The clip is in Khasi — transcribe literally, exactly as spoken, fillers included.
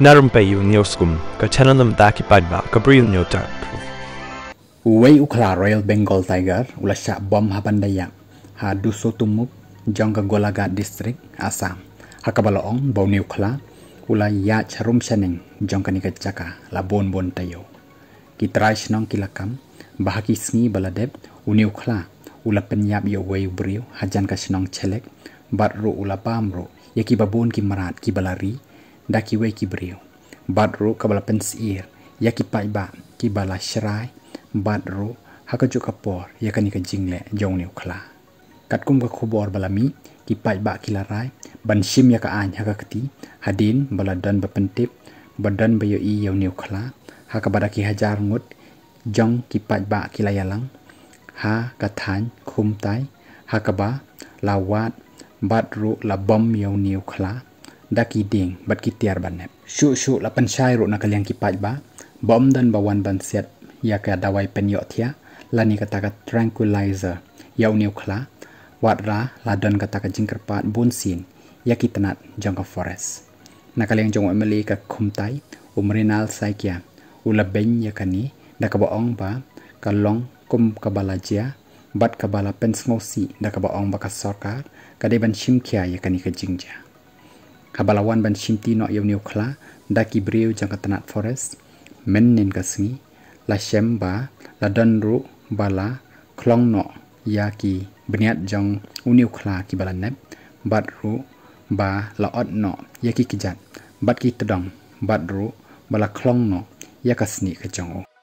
Na rympei ïa u Newskum, ka channel namar ki paidbah ka briew u Newstark. Uwei u khla Royal Bengal Tiger u la shah bom ha ban da ïap ha Dusotumuk jong ka Golaghat District, Assam. Ha kaba la ong ba une u khla u la ïaid sharum shaneng jong kane ka jaka la bun bun taïew. Ki trai shnong ki la kam ba ha ki sngi ba la dep une u khla u la pynïap ïa uwei u briew hajan ka shnong Chelek, bad ruh u la bam ruh ïa kiba bun ki mrad kiba la ri da kiwei ki briew, bad ruh kaba la pynsyier ïa ki paidbah kiba la shrai, bad ruh ha kajuh ka por ïa kane ka jingleh jong une u khla. Katkum ka khubor ba la mih, ki paidbah ki la rai ban shim ïa ka aiñ ha ka kti hadien ba la don ba pyntip ba don ba ïohi ïa une u khla, ha kaba da ki hajar ngut jong ki paidbah ki la ïalang ha ka thaiñ Khumtai, ha kaba la wad bad ruh la bom ïa une u khla da ki dieng bad ki tiar ba nep. Shuh shuh la pynshai ruh na ka liang ki paidbah ba ym don ba wan ban siat ïa ka dawai pynïohthiah lane kata ka tranquilizer ïa une u khla, wat la la don kata ka jingkyrpad bunsien ïa ki tnat jong ka forest. Na ka liang jong u M L A ka Khumtai, u Mrinal Saikia, u la beiñ ïa kane da kaba ong ba ka long kum kaba la jia bad kaba la pynsngewsih, da kaba ong ba ka sorkar ka dei ban shim khia ïa kane ka jingjia. Haba la wan ban shimti noh ïa une u khla da ki briew jong ka tnat forest mynnin ka sngi, la shem ba la don ruh ba la khlong noh ïa ki bniat jong une u khla kiba la nep, bad ruh ba la ot noh ïa ki kjat bad ki tdong, bad ruh ba la khlong noh ïa ka snieh ka jong u.